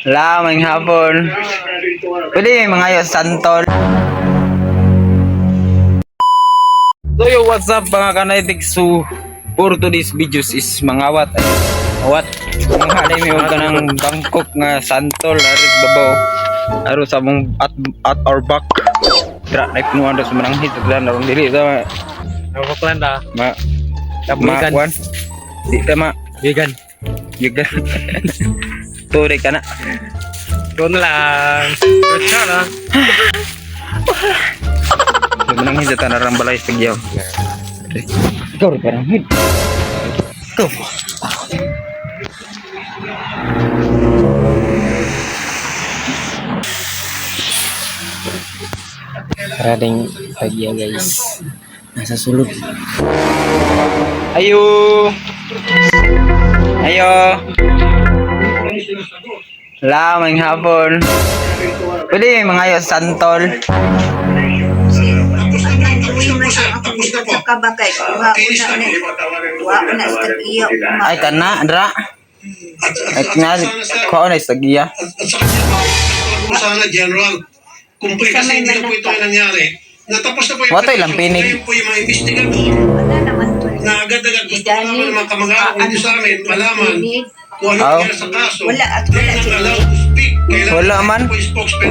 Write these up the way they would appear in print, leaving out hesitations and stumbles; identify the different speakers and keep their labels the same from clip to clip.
Speaker 1: La, may hapon. Pwede may mga yo santol. So yo, what's up mga kanaytik? So, for today's videos is mangawat. Ay, awat. Mga hanay may ka ng Bangkok nga santol. Aris babaw. Aro sa mong at our back. Dra, naipunuan daw sa mananghit. Dra, narong dili. Sa,
Speaker 2: Nakaklan ta.
Speaker 1: ma, ma,
Speaker 2: Vegan.
Speaker 1: kwan. Di ta ma,
Speaker 2: Vegan.
Speaker 1: Yugan. Turi ka na.
Speaker 2: Doon lang. Kutsara.
Speaker 1: Mananghid sa tanarang balay sa giyaw. Ikaw rin parang hid. Ikaw.
Speaker 2: Rading pagya guys. Nasa sulod.
Speaker 1: Ayo. Ayo. La, may hapon. Pwede may mga yo santol.
Speaker 3: Tapos na po, sir. Tapos na po.
Speaker 4: Kabakay, kuha ko na ni. Kuha ko na sa tag-iya.
Speaker 1: Ay kana, dra.
Speaker 3: At,
Speaker 1: Ay
Speaker 3: at,
Speaker 1: na,
Speaker 3: sana, sir,
Speaker 1: kuha na sa giya.
Speaker 3: at sa kanya po, po sana, General, kung po kasi hindi na po ito ay nangyari, natapos na po yung
Speaker 1: Wato'y lampinig.
Speaker 3: Ngayon po yung mga investigador
Speaker 4: Wala naman to.
Speaker 3: na agad-agad gusto naman ng mga kamag-anak kung hindi sa amin, malaman kung ano
Speaker 1: Aw.
Speaker 3: nangyari sa kaso.
Speaker 4: Wala at wala
Speaker 3: They're not
Speaker 4: sila.
Speaker 3: allowed to speak. Kailangan
Speaker 1: Wala man.
Speaker 3: po yung spokesman.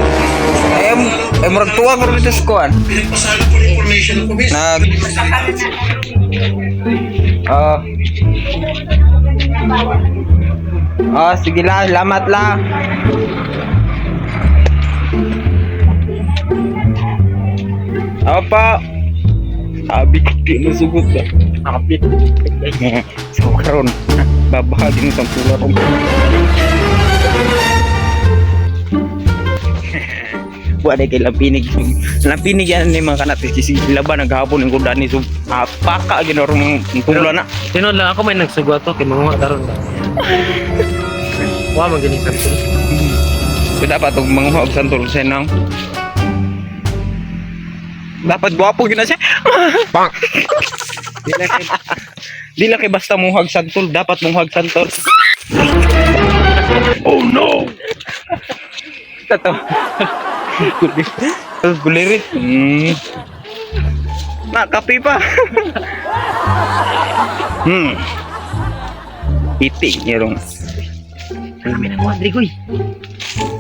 Speaker 1: Ay, ay murag tuwa ko dito sa kuan.
Speaker 3: Pinagpasala po ng information ng komisyon.
Speaker 1: Nag Ah. Ah, sige la, lamat la. Apa? Sabi ko di mo sugot ba?
Speaker 2: Nakapit.
Speaker 1: So karon, babahagi mo sa pula ron. Wa kay lampinig. Lampinig yan ni mga kanat kasi laban naghapon ang kudan ni so apaka ginorong pula na.
Speaker 2: Tinod lang ako may nagsugwa to kay mga karon ba. Wa man gani santol.
Speaker 1: So dapat og manguha og santol sa nang. Dapat gwapo gyud na siya.
Speaker 2: Di na kay
Speaker 1: Di lang kay basta muhag santol, dapat muhag santol. Oh no. Tato. Gulirit. Na kape pa. Iti nyerong.
Speaker 2: Kami na mga drigoy.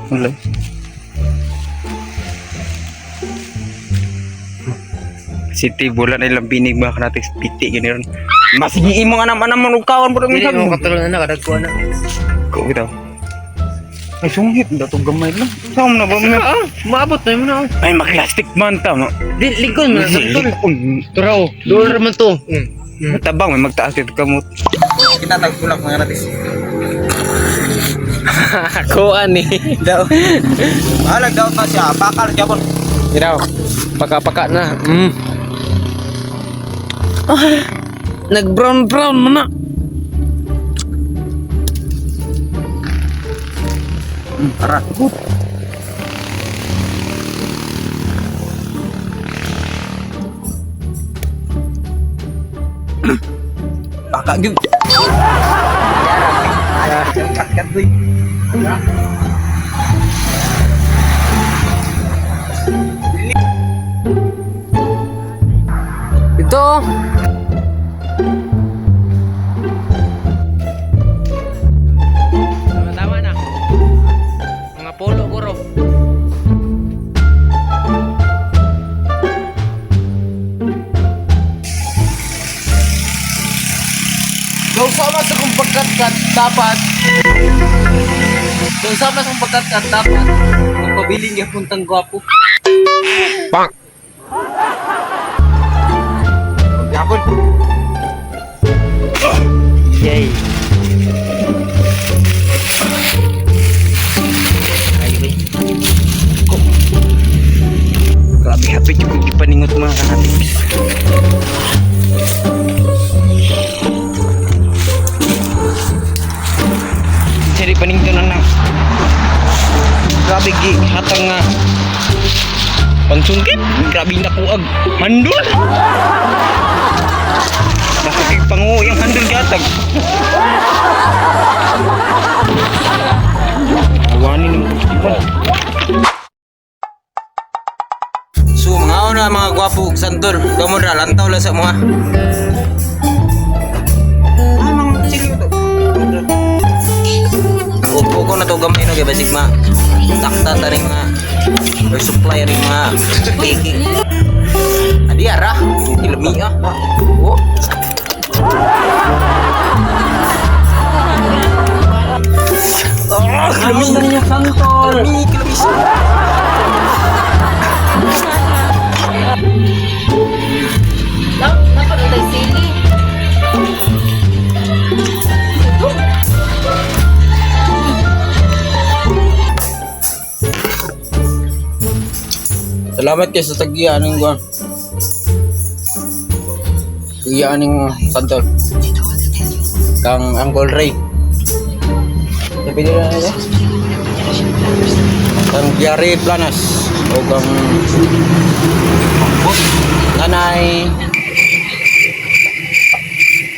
Speaker 1: Wala. City bola na ilang binig mga kanatik piti gini ron. Mas imo nga naman naman og kaon pud
Speaker 2: Dili
Speaker 1: ang
Speaker 2: mo katulon na kadag ko na.
Speaker 1: Ko bitaw. Ay sungit dato gamay lang. Saan na ba mo?
Speaker 2: Ah, maabot na mo na.
Speaker 1: Ay maklastik man ta mo.
Speaker 2: Di likon man santol. Turaw, doon man to.
Speaker 1: Matabang may magtaas dito kamot. Kita tagpulak mga kanatik.
Speaker 2: Kuan ni.
Speaker 1: Daw. Alag daw pa siya, bakal siya kon.
Speaker 2: Iraw. Paka-paka na. Nag brown brown man na.
Speaker 1: Tara. Baka gyud. Kat kat.
Speaker 2: Ito. Tama-tama na. Mga polo guro.
Speaker 5: Daw sama sa kong pagkatkat, dapat Daw sama sa kong pagkatkat, dapat magpabilin niya puntang gwapo.
Speaker 1: Gapon.
Speaker 2: Yay. Ay, ay.
Speaker 1: Grabe hapit yung gipaningot mga kanatiks. Seri paningto na na. Grabe gi hatang nga pangsungkit. Grabe na kuag handol. Nakakig pangu yung handol gatag. Awanin. na mga gwapo ug santol. Kamo ra lantaw lang sa mga. Ah, mga chili to. Upo ko na to gamay no kay basig ma. Takta ta ring mga or supply ring mga baking. Adi ara, ilami ah. Oh. Ah, lami.
Speaker 5: Santol.
Speaker 1: Lami, lami.
Speaker 6: Napagutay sili.
Speaker 1: Salamat kay sa tagiya aning guan. Tagiya aning santol. Kang Uncle Ray. Sabi nila na ito. Kang Gary Planas o kang Nanay.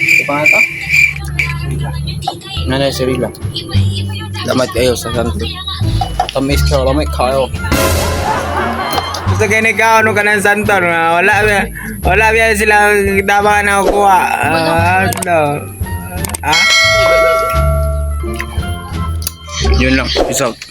Speaker 1: Ito pa nga ito? Nanay Cirila. Salamat kayo sa santol. Tamis kayo, lamig kayo.
Speaker 7: Gusto kay ni ka ano kanang santol nga wala ba wala ba sila tama na kuha. Ah, ano? Ah?
Speaker 1: Yun lang. Peace out.